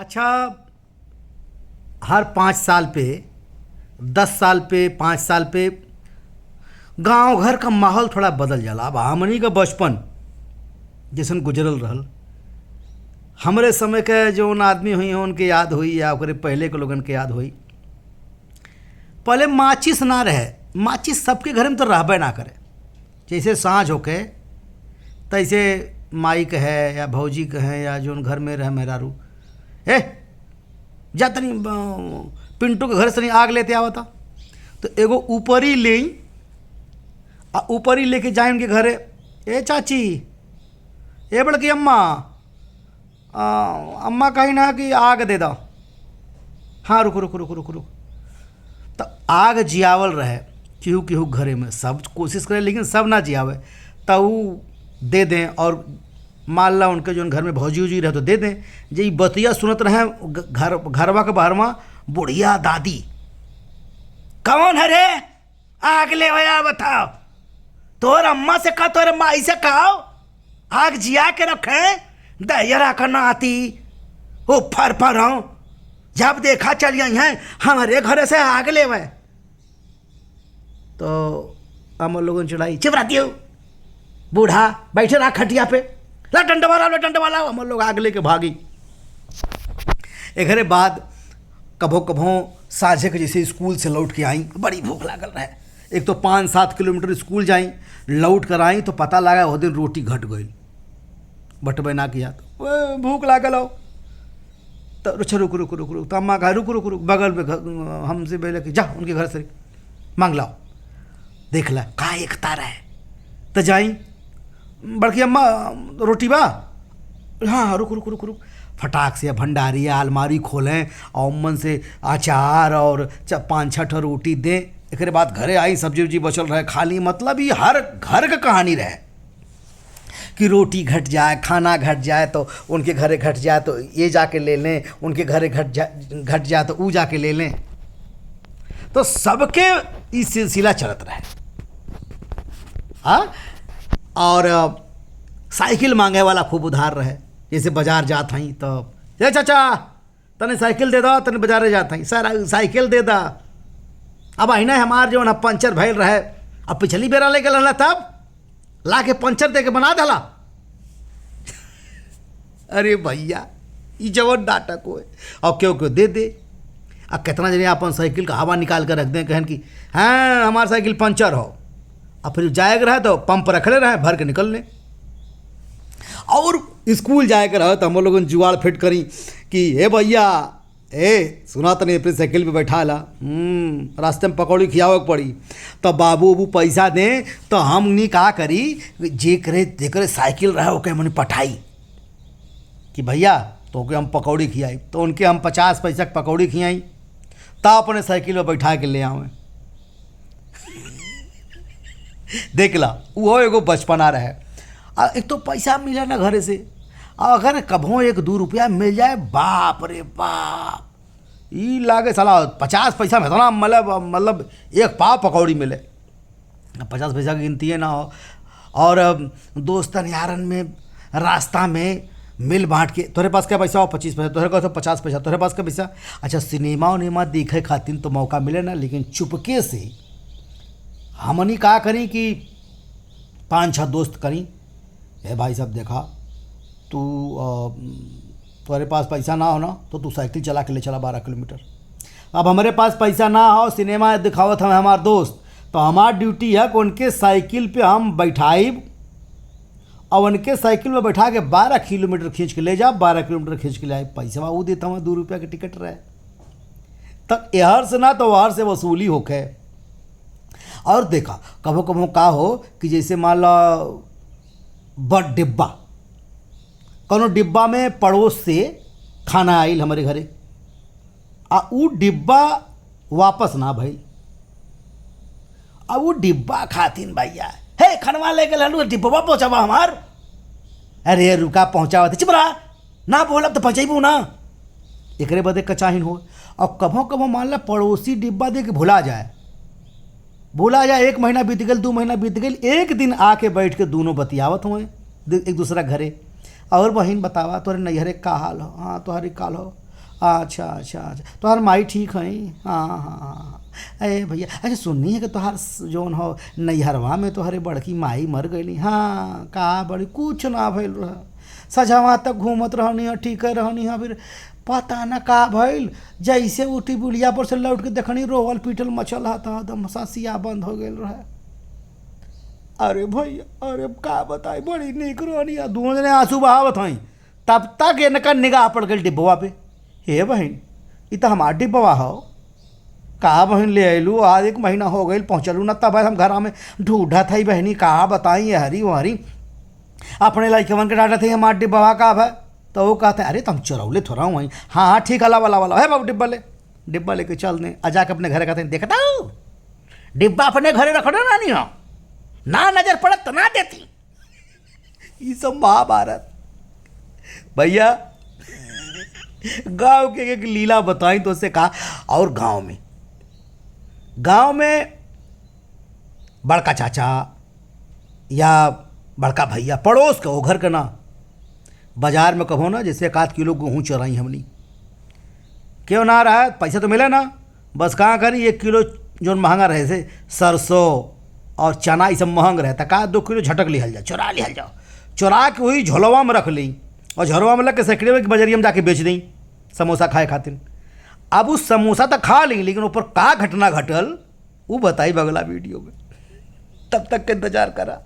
अच्छा, हर 5 साल पे, 10 साल पे, 5 साल पे गांव घर का माहौल थोड़ा बदल जाला। अब हमनी का बचपन जैसन गुजरल रहल, हमरे समय के जौन आदमी हुई उनके याद हुई या ओकरे पहले के लोगन के याद हुई। पहले माचिस ना रहे। माचिस सबके घर में तो रहबे ना करे। जैसे साँझ होके तैसे माई कहे या भौजी कहे या जौन घर में रहे मेहरारू, ए जा तनी पिंटू के घर से तनी आग लेते आवता। तो एगो ऊपरी ले आ ऊपरी लेके जाए उनके घरे, ए चाची, ए बड़की अम्मा, अम्मा कही ना कि आग दे दो। हाँ, रुको रुको रुको रुको रुको। तो आग जियावल रहे केहू केहू घरे में। सब कोशिश करे लेकिन सब ना जियावे, तो ऊ दे दें। और मान ला उनके जौन घर में भौजी उजी रहे तो दे दें। जे ई बतिया सुनत रहे घर घरवा के बहरवा बुढ़िया दादी, कौन है रे आग ले आया? बताओ तोर अम्मा से कह, तोर माई से कहो आग जिया के रखे। दहिया का नाती ओ फर फर हूँ, जब देखा चल आई हैं हमारे घर से आग ले। तो हम लोगों ने चढ़ाई, चुप रहती हो बूढ़ा, बैठे रहा खटिया पे, ला डंडवा लाओ, ला डंडवा लाओ। हम लोग आग लेके भागी। एकरे बाद कभो कभो साझे के जैसे स्कूल से लौट के आई, बड़ी भूख लागल रहे। एक तो 5-7 किलोमीटर स्कूल जाई, लौट कर आई तो पता लगा वो दिन रोटी घट गई, बटबे ना किया। तो ओए, भूख लागल हो तो अच्छा रुक रुक रुक रुक। तो अम्मा कहा रुक रुक रुक, बगल में हमसे बोले कि जा उनके घर से मांग लाओ। देख ला का एकता रहे। तो जाई, बड़की अम्मा रोटी बा? हाँ हाँ, रुक रुक रुक रुक। फटाक से भंडारी अलमारी खोलें और मन से अचार और 5-6 ठो रोटी दें। एकरे बाद घरे आई, सब्जी उब्जी बचल रहे खाली। मतलब ये हर घर का कहानी रहे कि रोटी घट जाए, खाना घट जाए तो उनके घरे घट जाए तो ये जाके ले लें, उनके घरे घट जाए तो ऊ जाके ले लें। तो सबके ई सिलसिला चलत रहे। हाँ, और साइकिल मांगे वाला खूब उधार रहे। जैसे बाजार जात हई तो ए चाचा तने साइकिल दे दो, तने बाजारे जात हई सर साइकिल दे दा। अब अहिना हमार जो पंचर भइल रहे, अब पिछली बेरा ले गल रहला तब ला के पंचर दे के बना दला। अरे भैया, ई जवन नाटक हो। और क्यों क्यों दे दे। अब कितना जने अपन साइकिल का हवा निकाल कर रख दें, कहन कि हाँ हमार साइकिल पंचर हो। अब फिर जाए रहे तो पंप रखले रहे, भर के निकल लें। और स्कूल जाए के रहे तो हम लोगन जुगाड़ फिट करी कि हे भैया, ए सुना तनी अपनी साइकिल पे बैठा ला, रास्ते में पकौड़ी खियावे के पड़ी। तो बाबू उबू पैसा दें तो हमनी का करी, जे करे जेकरे साइकिल रहे ओके हमनी पठाई कि भैया तो के हम पकौड़ी खियाई। तो उनके हम 50 पैसा के पकौड़ी खियाई ता अपने साइकिल में बैठा के ले आवे। देख ला, वो एगो बचपना रहे। आ एक तो पैसा मिला ना घरे से, आ अगर कभो 1-2 रुपया मिल जाए, बाप रे बाप, ई लागे साला 50 पैसा में इतना मतलब एक पाव पकौड़ी मिले। 50 पैसा की गिनती है ना हो। और दोस्तन यारन में रास्ता में मिल बांट के, तोहरे पास क्या पैसा हो? 25 पैसा। तोहरे पास 50 पैसा। तोहरे पास क्या पैसा? अच्छा, सिनेमा उनेमा देखे खातिर तो मौका मिले ना, लेकिन चुपके से हमनी का करी कि पाँच छः दोस्त करी, ए भाई साहब देखा, तू तुम्हारे पास पैसा ना हो ना तो तू साइकिल चला के ले चला 12 किलोमीटर। अब हमारे पास पैसा ना हो, सिनेमा दिखावत हमें हमार दोस्त, तो हमार ड्यूटी है कि उनके साइकिल पे हम बैठाइब और उनके साइकिल में बैठा के 12 किलोमीटर खींच के ले जा, 12 किलोमीटर खींच के ले आए। पैसा वो देता हूँ, 2 रुपया के टिकट रहे। तब एहर से ना तो वहर से वसूली होके। और देखा कभो कभो का हो कि जैसे मान लो बड़ डिब्बा, कोनो डिब्बा में पड़ोस से खाना आइल हमारे घरे आ ऊ डिब्बा वापस ना भइल। अब वो डिब्बा खातिन भैया, हे खनवा ले गेल, डिब्बा पहुँचावा हमार। अरे रुका, पहुँचावा। चुप रहा ना, बोलब तो पहुँचेबू ना। एकरे बदे कचाहिन हो। और कभो कभो मान ला पड़ोसी डिब्बा दे के भुला जाए, भुला जाए, एक महीना बीत गल, 2 महीना बीत गल, एक दिन आके बैठ के दोनों बतियावत हुए एक दूसरा घरे, और बहिन बतावा तोरे नैहरे का हाल हो? हाँ, तोहरे काल हो। अच्छा अच्छा अच्छा, तोहार माई ठीक है? हाँ हाँ हाँ। अरे भैया, अच्छा सुननी है कि तोहार जौन हो नैहरवा में तोहरे बड़की माई मर गईली। हाँ, का बड़ी कुछ ना भइल रह, सझवा तक घूमत रहनी है, ठीक रहनी है, फिर पता ना का भइल, जैसे उठी बुढ़िया पर से लौट के देखनी रोवल पीटल मचल हा, त एकदम ससिया बंद हो गई रहे। अरे भैया, अरे का बताई, बड़ी नीक रहनी है। दोनों जने आंसू बहावत हई, तब तक इनका निगाह पड़ गई डिब्बवा पे। हे बहन, ई तो हमार डिब्बवा हो, का बहन ले अयलू, आज एक महीना हो गई पहुँचलू ना, तब हम घर में ढूंढा थी बहनी, का बताई हरी वहरी अपने लड़कवन के डांटा थी हमार डिब्बवा का है। तो वो कहते अरे तुम चुरौले थोड़ा वहीं। हाँ हाँ ठीक है, लावा लावा लावा, है बाबू डिब्बा ले, डिब्बा लेके चल दें। आ जाके अपने घरे कहते हैं देखता हूँ डिब्बा अपने घरे रखना ना, नहीं हो ना नजर पड़त तो ना देती। ये सब महाभारत भैया गांव के एक लीला बताई तो उससे कहा। और गांव में बड़का चाचा या बड़का भैया पड़ोस का, वो घर का ना, बाजार में कहो ना जैसे 1 आध किलो गेहूँ चराई हमनी, क्यों ना रहा है, पैसा तो मिला ना, बस कहाँ करी 1 किलो जो महंगा रहे से सरसों और चना ये सब महंग रहता, का 2 किलो झटक लिहल जाओ, चुरा लिहल जाओ, चुरा के वही झोलवा में रख ली और झोलवा में रख के सेकड़े में बजरिया में जाके बेच दी समोसा खाए खातिर। अब उस समोसा तो खा ली, लेकिन ऊपर का घटना घटल वो बताई अगला वीडियो में, तब तक के इंतजार करा।